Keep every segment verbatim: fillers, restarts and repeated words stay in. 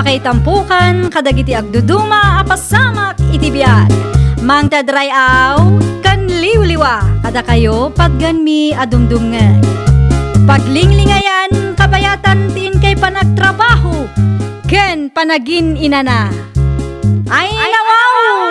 Itampukan kadagiti agduduma a pasamak iti biag. Mangted ray-aw ken liwliwa kadakayo patgenmi a dumdumngeg. Paglinglingayan kabayatan ti inkay panagtrabaho ken panagin-inana. Ay, nawaw!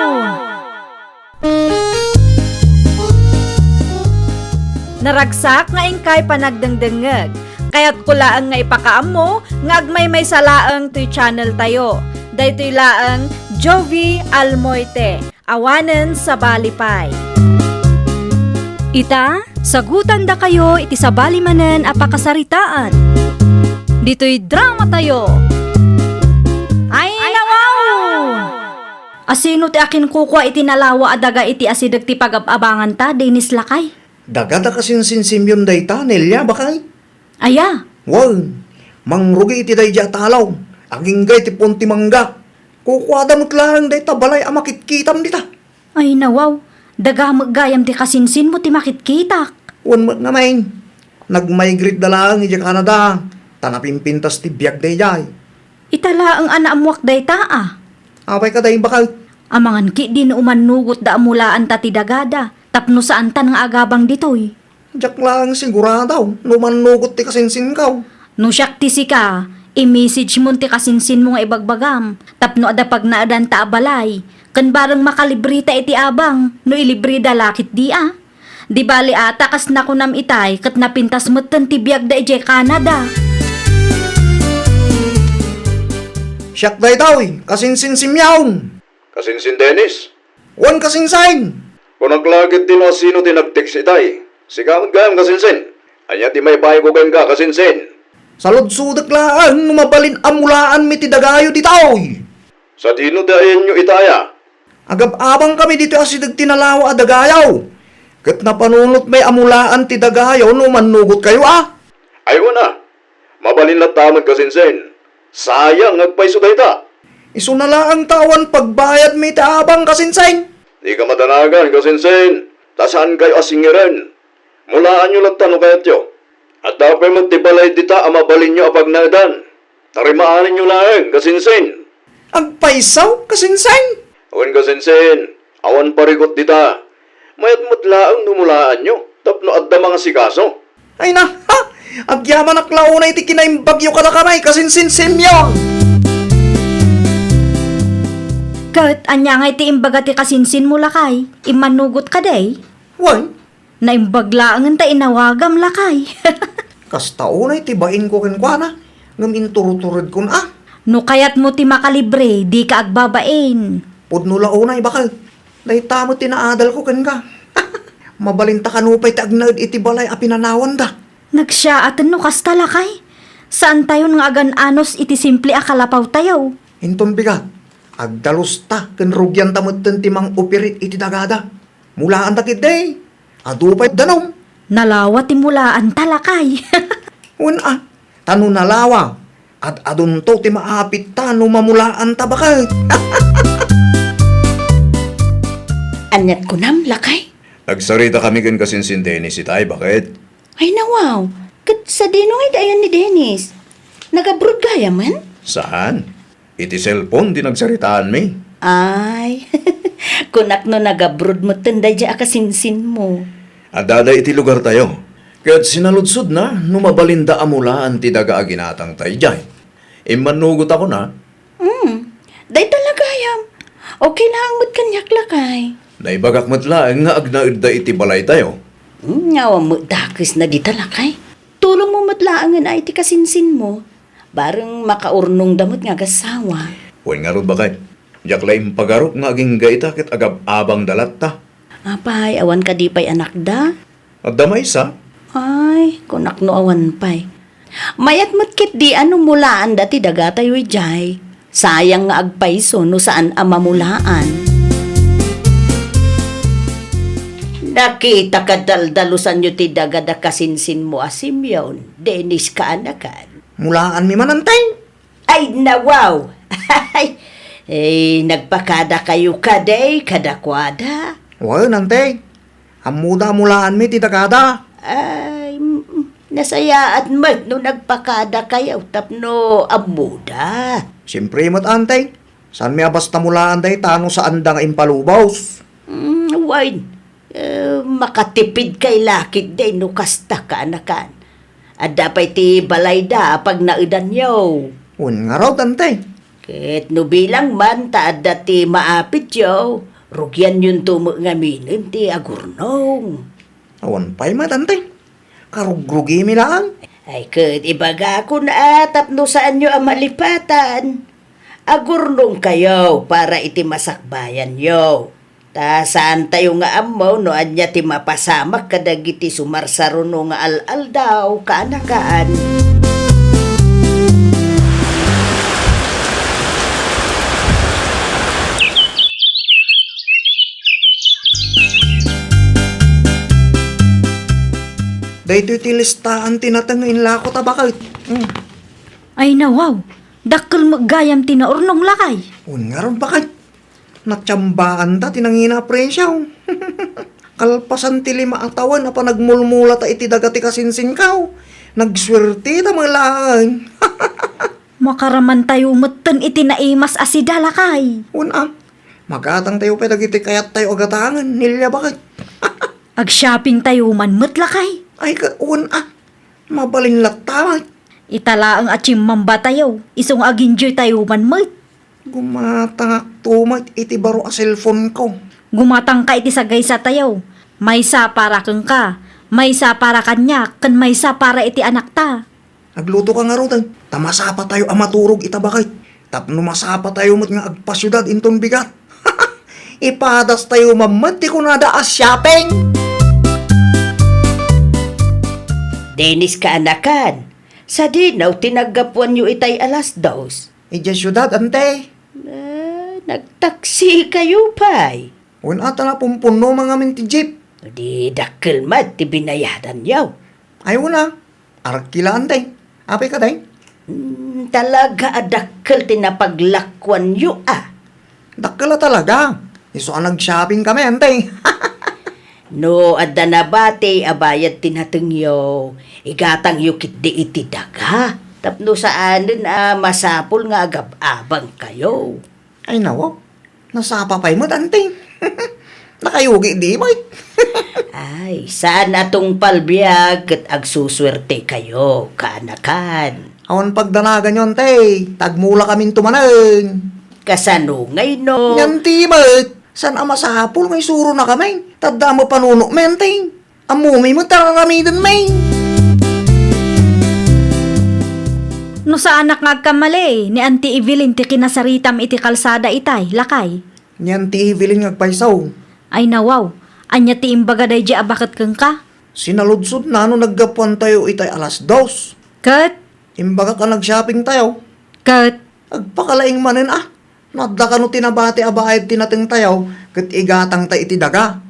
Naragsak nga inkay panagdengdengngeg. Kayatko laeng nga ipakaammo nga agmaymaysa laeng toy channel tayo. Daytoy laeng Jovie Almoite, awanen sabali pay. Ita, sagutandakayo iti sabali manen a pakasaritaan. Ditoy drama tayo. Ay, nawaw! Asino ti akinkukua iti nalawa a daga iti asideg ti pagab-abanganta, Dennis lakay? Daga da kasinsin Simeon dayta, Nelia, bakay? Aya? Wen, mangrugi iti daydi a talaw, agingga iti puon ti mangga. Kukuada met laeng dayta balay a makitkitam dita. Ay, nawaw, daga met gayam ti kasinsinmo ti makitkitak. Wen met ngamin, nagmigrate da laeng idiay Canada, ta napimpintas ti biag daydiay. Ita laeng a naammuak dayta a. Apay kadi, baket? Amangan ketdi no umannugotda a mulaanta ti dagada, tapno saantan nga agabang ditoy. Diak laeng sigurado no umannugotda ti kasinsinko. No siak ti sika, i-message mon ti kasinsinmo nga ibagbagam, tapno adda pagnaedanta a balay, ken bareng makalibreta iti abang, no ilibreda la ketdi a. Di bali a, ta kas nakunam itay, ket napintas metten ti biagda idiay Canada. Siak daytoy, kasinsin Simeon. Kasinsin Dennis? Wen, kasinsin. Kunak la ketdi no asino ti nag-text itay. Sika met gayam, kasinsin. Ania ti maipayko kenka, kasinsin? Saludsodek laeng no mabalin a mulaanmi ti dagayo ditoy. Sadino ti ayanyo itay a? Agab-abangkami ditoy asideg ti nalawa a dagayo. Ket napanunotmi a mulaan ti dagayo no umannugotkayo a. Ay, wen a. Mabalin latta met, kasinsin. Sayang nga agpayso dayta. Isuna laeng ta awan pagbayadmi ti abang, kasinsin. Dika madanagan, kasinsin. Ta saankayo a singiren. Mulaanyo latta no kayatyo. Adda pay met ti balay dita a mabalinyo a pagnaedan. Tarimaanenyo laeng, kasinsin. Agpayso, kasinsin? Wen, kasinsin, awan parigot dita. Mayat met laeng no mulaanyo, tapno adda mangasikaso. Ay na, ha? Agyamanak la unay ti kinaimbagyo kadakami, kasinsin Simeon! Ket ania ngay ti imbaga ti kasinsinmo, lakay? Immanugot kadi? Wen, Naimbag laengen ta inawagam, lakay. Kasta unay ti bainko kenkuana, ngem inturuturedkon a. No kayatmo ti makalibre, dika agbabain. Pudno la unay, baket. Dayta met ti naadalko kenka. Mabalinta kano pay ti agnaed iti balay a pinanawanda. Nagsiyaaten no kasta, lakay. Saantayon nga agan-anos iti simple a kalapawtayo. Inton bigat, agdalusta ken rugianta metten ti mang-operate iti dagada. Mulaanta ketdi, adu pay danum. Nalawa ti mulaanta, lakay. Wen a, ta no nalawa, ad-adunto ti maapitta no mamulaanta, baket. Aniat kunam, lakay? Nagsaritakami ken kasinsin Dennis itay, baket. Ay, nawaw. Ket sadino ngay ti ayan ni Dennis? Nag-abroad gayamen? Saan? Iti cellphone ti nagsaritaanmi. Ay, kunak no nag-abroad metten daydiay a kasinsinmo. Addada iti lugartayo. Ket sinaludsodna no mabalinda a mulaan ti daga a ginatangta idiay. Immannugot a kuna, Hmm, dayta la gayam. Okay laeng met kaniak, lakay. Naibagak met laeng nga agnaedda iti balaytayo. Hmm, awan met dakesna dita, lakay. Tulongmo met laengen a iti kasinsinmo. Bareng makaurnongda met nga agassawa. Wen ngarud, baket. Diak la impagarup nga agingga ita ket agab-abangda latta. Apay, awan kadi pay anakda? Adda maysa. Ay, kunak no awan pay. Mayat met ketdi a no mulaanda ti dagatayo idiay. Sayang nga agpayso no saan a mamulaan. Nakita ka daldalusanyo ti daga da kasinsinmo a Simeon, Dennis kaanakan. Mulaanmi man, Antay. Ay, nawaw! Ay, nagpakadakayo kadi kadakuada? Wen, Antay. Ammoda a mulaanmi ti dagada. Ay, mm, mm. Nasayaat met no nagpakadakayo tapno ammoda. Siempre met, Ante. Saanmi a basta mulaan dayta no saanda nga impalubos? Mm, wen. Eh, makatipidkay la ketdi no kasta, kaanakan. Adda pay ti balayda a pagnaedanyo. Wen ngarud, Ante. Ket no bilang man ta adda ti maapityo, rugianyonto met ngaminen ti agurnong. Awan pay met, Ante. Karugrugimi laeng. Ay, ket ibagakon a tapno saanyo a malipatan. Agurnongkayo para iti masakbayanyo. Ta saantayo nga ammo no ania ti mapasamak kadagiti sumarsaruno nga al-aldaw, kaanakan. Daytoy ti listaan ti nateng nga inlako ta, baket. Mm. Ay, nawaw. Dakkel met gayam ti naurnong, lakay. Wen ngarud, baket. Natiambaanda ti nangina a presio. Kalpasan ti lima a tawen a panagmulmulata iti daga ti kasinsinko, nagsuerteta met laeng. Makaramantayo metten iti naimas a sida, lakay. Wen a, magatangtayo pay dagiti kayattayo a gatangen, Nelia, baket. Agshoppingtayo man met, lakay. Ay, ka, wen a, mabalin latta met. Ita laeng a chimmambatayo, isu nga agenjoytayo man met. Gumatangakto met iti baro a cellphoneko. Gumatangka iti sagaysatayo. Maysa para kenka, maysa para kaniak, ken maysa para iti anakta. Aglutoka ngaruden, ta masapatayo a maturog ita, baket. Tapno masapatayo met nga agpasiudad inton bigat. Ipadastayo man met ti kunada a shopping. Dennis, kaanakan, sadino ti naggapuanyo itay alas dos? Idiay siudad, ante. Ah, nagtaksikayo pay? Wen a, ta napumpunno man ngamin ti jeep. Di dakkel met ti binayadanyo. Ay, wen a. Aragki la, ante. Apay kadi? Hmm, talaga a dakkel ti napaglakuanyo, a. Dakkel a talaga. Isu a nag-shopping kami, ante. No adda nabati a bayad ti natengyo, igatangyo ketdi iti daga. Tapno saanen a masapul nga agab-abangkayo. Ay, nawaw. Nasapa pay met, ante. Nakayugi di met. Ay, saan a tungpal biag ket agsusuertekayo, kaanakan. Awan pagdanaganyo, ante. Tagmulakaminto manen. Kasano ngay no? Ngan ti met, saan a masapul nga isuronakami? Ta adda met panunotmi, ante. Ammomi met ti aramidem, May. No saanak nga agkamali, ni Auntie Evelyn ti kinasaritam iti kalsada itay, lakay. Ni Auntie Evelyn nga agpayso. Ay, nawaw, ania ti imbaga daydi a baket kenka? Sinaludsodna no naggapuantayo itay alas dos. Ket? Imbagak a nag-shoppingtayo. Ket? Agpakalaing manen a. No adda kano ti nabati a bayad ti natengtayo, ket igatangta iti daga.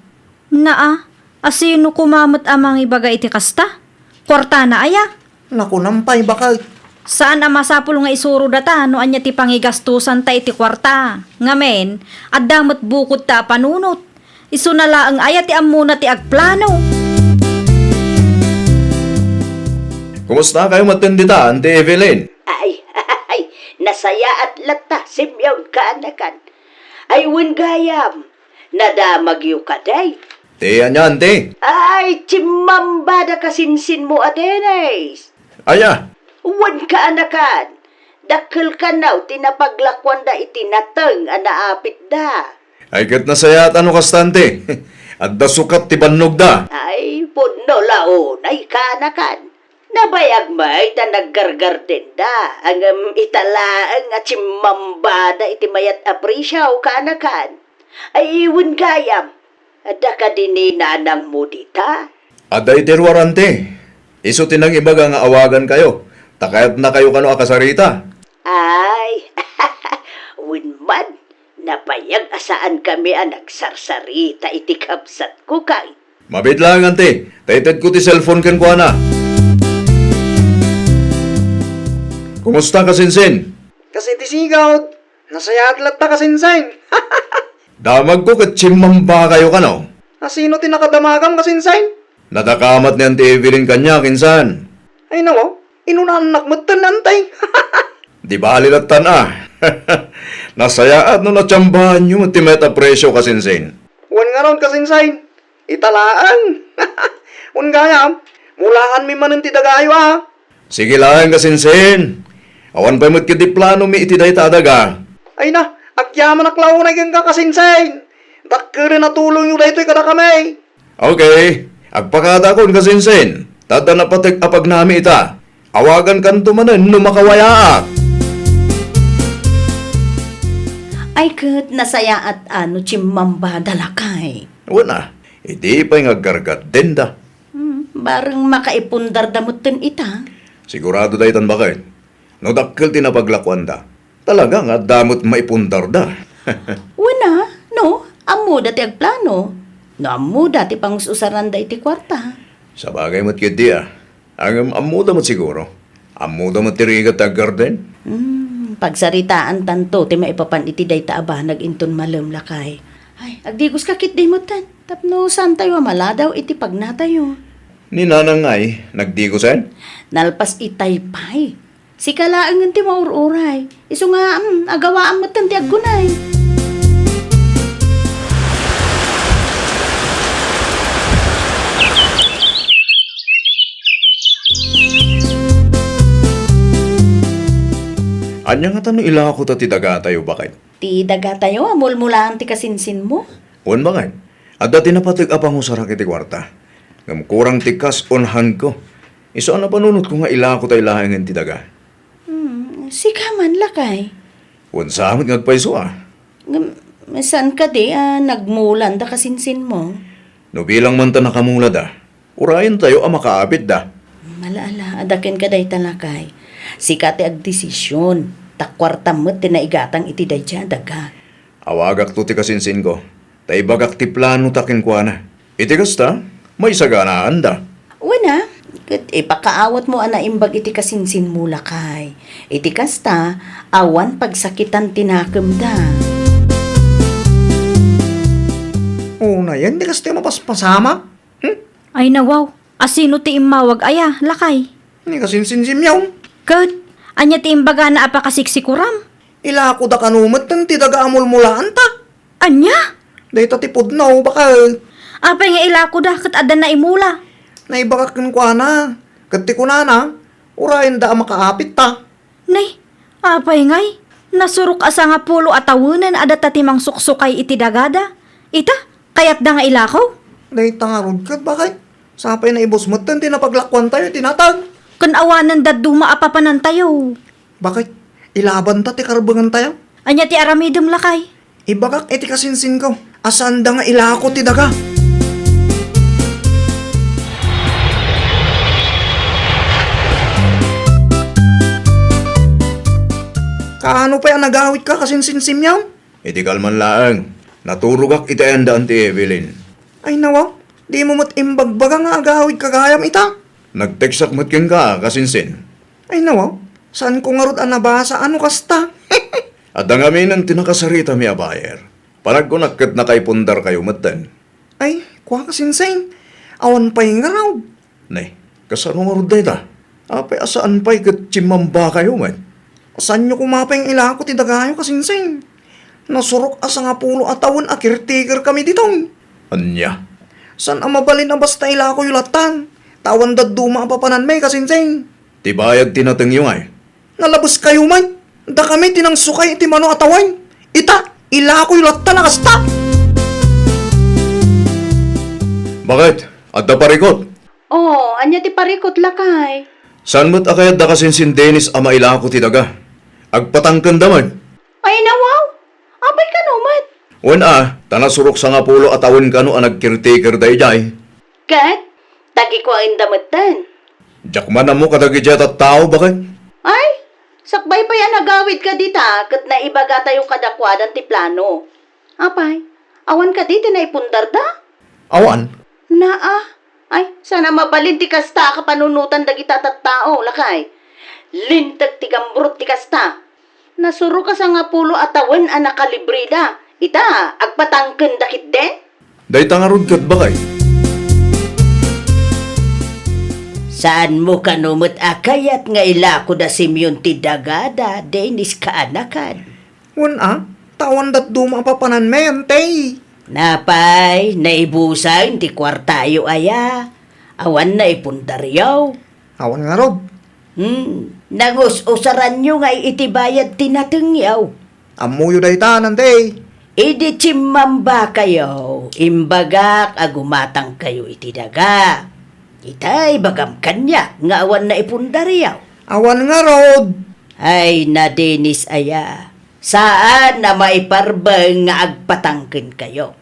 Naa, asino koma met a mangibaga iti kasta? Kuartana aya? Nakunam pay, baket. Saan a masapul nga isuro data no ania ti pangigastosanta iti kuarta. Ngamin, adda met bukodta a panunot. Isuna laeng aya ti ammona ti agplano. Kumusta kayo metten dita, Auntie Evelyn? Ay, ay, nasayaat latta, Simeon, kaanakan. Ay, wen gayam, nadamagyo kadi? Ti ania, Auntie? Ay, chimmambada kasinsinmo a Dennis. Aya? Wen, kaanakan, dakkel kano ti napaglakuanda iti nateng a naapitda. Ay, ket nasayaat no kasta, Auntie. Adda sukat ti bannogda. Ay, pudno la unay, kaanakan. Nabayag met a naggargardenda, ngem ita laeng a chimmambada iti mayat a presio, kaanakan. Ay, wen gayam, adda kadi ni nanangmo dita? Adda iti ruar, Auntie. Isu ti nangibaga nga awagankayo, ta kayatnakayo kano a kasarita. Ay, wen man, nabayag a saankami a nagsarsarita iti kabsatko, kay. Mabiit laeng, Auntie, ta itedko ti cellphone kenkuana. Kumusta, kasinsin? Kas iti sigud, nasayaat latta, kasinsin. Damagko ket chimmambakayo kano. Asino ti nakadamagam, kasinsin? Nadakamat ni Auntie Evelyn kaniak, insan. Ay, nawaw, inunaannak metten, Antay. Di bali lattan a. Nasayaat no natsambaanyo met ti mayat a presio, kasinsin. Wen ngarud, kasinsin. Ita laeng. Wen gayam, mulaanmi manen ti dagayo a. Sige laeng, kasinsin. Awan pay met ketdi planomi iti dayta a daga. Ay na, agyamanak la unay kenka, kasinsin. Dakkelen a tulongyo daytoy kadakami. Okay, agpakadakon, kasinsin. Ta adda napateg a pagnami ita. Awagankanto manen no makawayaak. Ay ket nasayaat a no chimmambada, lakay. Wen a, idi pay nga aggargaddenda. Hmm, bareng makaipundarda metten ita. Sigurado daytan, baket. No dakkel ti napaglakuanda, talaga nga adda met maipundarda. Wen a, no, ammoda ti agplano. No ammoda ti pangus-usaranda iti kuarta. Sabagay met ketdi a. Ngem ammoda met siguro. Ammoda met ti rigat ti aggarden. Hmm, pagsaritaantanto ti maipapan iti dayta a banag inton malem, lakay. Ay, agdigoska ketdi metten tapno saantayo a maladaw iti pagnatayo. Ni Nanang ngay, nagdigosen? Nalpas itay pay. Sika laengen ti maur-uray. Isu nga, mm, agawaam metten ti aggunay. Ania ngata no ilako ta ti dagatayo, baket? Ti dagatayo a mulmulaan ti kasinsinmo? Wen, baket. Adda ti napateg a pangusarak iti kuarta. Ngem kurang ti kas-onhanko. Isu a napanunotko nga ilako tay laengen ti daga. Hmm, sika man, lakay. Wen sa met nga agpayso a. Ngem, saan kadi a nagmulanda kasinsinmo? No bilang man ta nakamulada, urayentayo a makaapitda. Ala, ala, adda kenka dayta, lakay. Sika ti agdesision, ta kuartam met ti naigatang iti daydiay a daga. Awagakto ti kasinsinko, ta ibagak ti planota kenkuana. Iti kasta, maisaganaanda. Wen a, ket ipakaawatmo a naimbag iti kasinsinmo, lakay. Iti kasta, awan pagsakitan ti nakemda. Unayen ti kasta a mapaspasamak? Hmm? Ay, nawaw, asino ti immawag aya, lakay? Ni kasinsinsimyaw. Ket, ania ti imbagana a pakasiksikuram? Ilakoda kano metten ti daga a mulmulaanta. Ania? Dayta ti pudno, baket. Apay nga ilakoda ket adda naimula? Naibagak kenkuana, ket ti kunana, urayenda a makaapitta. Nay, apay ngay? Nasurok a sangapulo a tawenen a data ti mangsuksukay iti dagada. Ita, kayatda nga ilako? Dayta ngarud ket, baket. Sapay naibus metten ti napaglakuantayo iti natag. Ken awanen dadduma a papanantayo. Baket, ilabanta ti karbengantayo. Ania ti aramidem, lakay? Ibagak iti kasinsinko a saanda nga ilako ti daga. Kaano pay a nagawidka, kasinsinsimyaw? Iti kalman laeng, naturogak iti ayanda Auntie Evelyn. Ay, nawaw, dimo met imbagbaga nga agawidka gayam ita? Nagteksak met kenka, kasinsin. Ay, nawaw, saanko ngarud a nabasa a no kasta. Adda ngaminen ti nakasaritami a buyer. Panagkunak ket nakaipundarkayo metten. Ay, kua, kasinsin, awan pay ngarud. Nay, kasano ngarud dayta? Apay a saan pay ket chimmambakayo met? Saanyo koma pay nga ilako ti dagayo, kasinsin. Nasurok a sangapulo a tawen a caretaker kami ditoy. Ania? Saan a mabalin a basta ilakoyo lattan, ta awan dadduma a papananmi, kasinsin. Ti bayad ti natengyo ngay? Nalabeskayo met. Dakami ti nangsukay iti mano a tawen. Ita, ilakoyo lattan a kasta. Baket, adda parikut? Oh, ania ti parikut, lakay? Saan met a kayatda kasinsin Dennis a mailako ti daga? Agpatangkenda met. Ay, nawaw! Apay kano met? Wen a, ta nasurok sangapulo a tawen kano a nag-caretaker daydiay. Ket, tagikuaenda metten. Diak man ammo kadagiti a tattao, baket. Ay, sakbay pay a nagawidka dita ket naibagatayo kadakuada ti plano. Apay, awan kadi ti naipundarda? Awan. Naa, ay, saan a mabalin ti kasta a kapanunotan dagita tattao, lakay. Linteg ti gambrot ti kasta. Nasurok a sangapulo a tawen a nakalibreda. Ita, agpatangkenda ketdin? Dayta ngarud ket, baket. Saanmo kano met a kayat nga ilako da Simeon ti dagada, Dennis, kaanakan? Wen a, ta awan dadduma a papananmi, ante. Napay, naibusan ti kuartayo aya? Awan naipundaryo? Awan ngarud. Hmm, nangus-usaranyo ngay iti bayad ti natengyo. Ammoyo dayta, ante. Idi chimmambakayo, imbagak a gumatangkayo iti daga. Itay ibagam kaniak nga awan naipundaryo. Awan ngarud. Ay, na Dennis aya. Saan a maiparbeng nga agpatangkenkayo.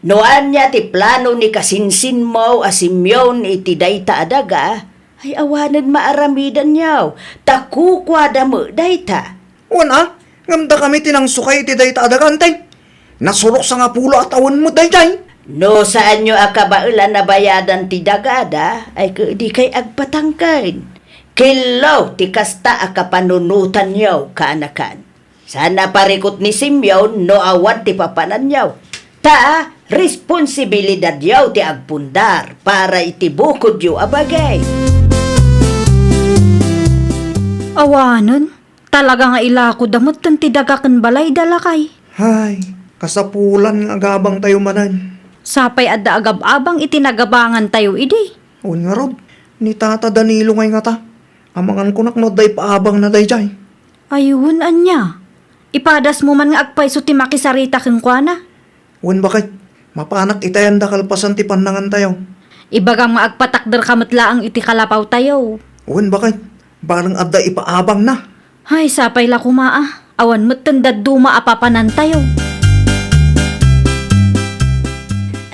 No ania ti plano ni kasinsinmo a Simeon iti dayta a daga, ay awanen maaramidanyo, ta kukuada met dayta. Wen a, ngem dakami ti nangsukay iti dayta a daga, ante. Nasurok sangapulo a tawen met daydiay. No saanyo a kabaelan a bayadan ti dagada, ay dikay agpatangken. Kello ti kasta a kapanunotanyo, kaanakan. Saan a parikut ni Simeon no awan ti papananyo. Ta responsibilidadyo ti agpundar para iti bukodyo a bagay. Awanen, talaga nga ilakoda metten ti daga ken balayda, lakay. Hay, kasapulan nga agabangtayo manen. Sapay adda agab-abang iti nagabangantayo idi. Wen ngarud, ni Tata Danilo ngay ngata. Amangan kunak no adda ipaabangna daydiay. Ay, wen ania? Ipadasmo man nga agpayso ti makisarita kenkuana. Wen baket, mapanak itayan da kalpasan ti pannangantayo. Ibagam nga agpatakderka met laeng iti kalapawtayo. Wen baket, bareng adda ipaabangna. Ay, sapay la koma a, awan metten dadduma a papanantayo.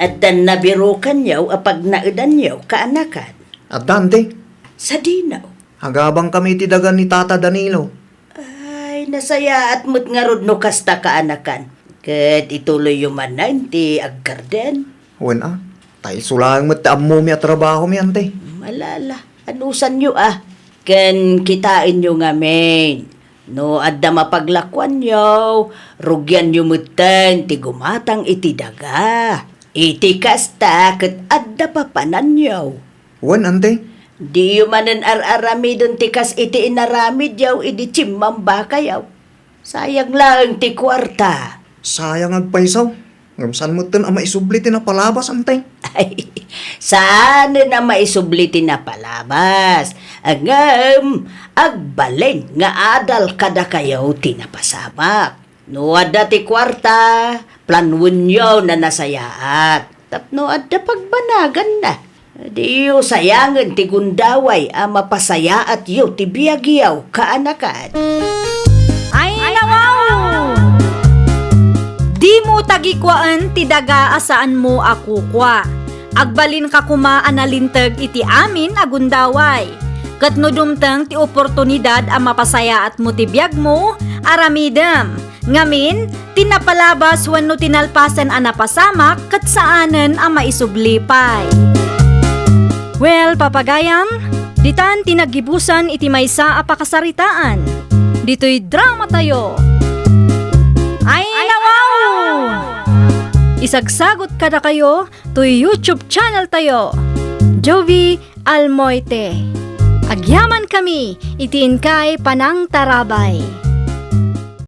Addan nabirukanyo a pagnaedanyo, kaanakan? Addan ti. Sadino? Agabangkami iti daga ni Tata Danilo. Ay, nasayaat met ngarud no kasta, kaanakan. Ket ituloyyo manen ti agkarden. Wen a, ta isu laeng met ti ammomi a trabahomi, ante. Malala, anusanyo a. Ken kitaenyo ngamin, no adda mapaglakuanyo, rugianyo metten ti gumatang iti daga. Iti kasta, ket adda papananyo. Wen, ante. Diyo manen ar-aramiden ti kas iti inaramidyo idi chimmambakayo. Sayang laeng ti kuarta. Sayang agpayso. Ngem saan metten a maisubli ti napalabas, ante? Ay, saanen a maisubli ti napalabas. Ngem, agbalin nga adal kadakayo ti napasamak. No adda ti kuarta, planuenyo a nasayaat. Tapno adda pagbanaganna. Diyo sayangen ti gundaway a mapasayaatyo ti biagyo, kaanakan. Ay, nawaw! Dimo tagikuaen ti daga a saanmo a kukua. Agbalinka koma a nalinteg iti amin a gundaway. Ket no dumteng ti oportunidad a mapasayaatmo ti biagmo, aramidem. Ngamin, ti napalabas wenno ti nalpasen a napasamak ket saanen a maisubli pay. Well, papagayam, ditan ti naggibusan iti maysa a pakasaritaan. Ditoy dramatayo. Ay, nawaw! Isagsagot kadakayo toy YouTube channel tayo, Jovie Almoite. Agyamankami iti inkay panangtarabay.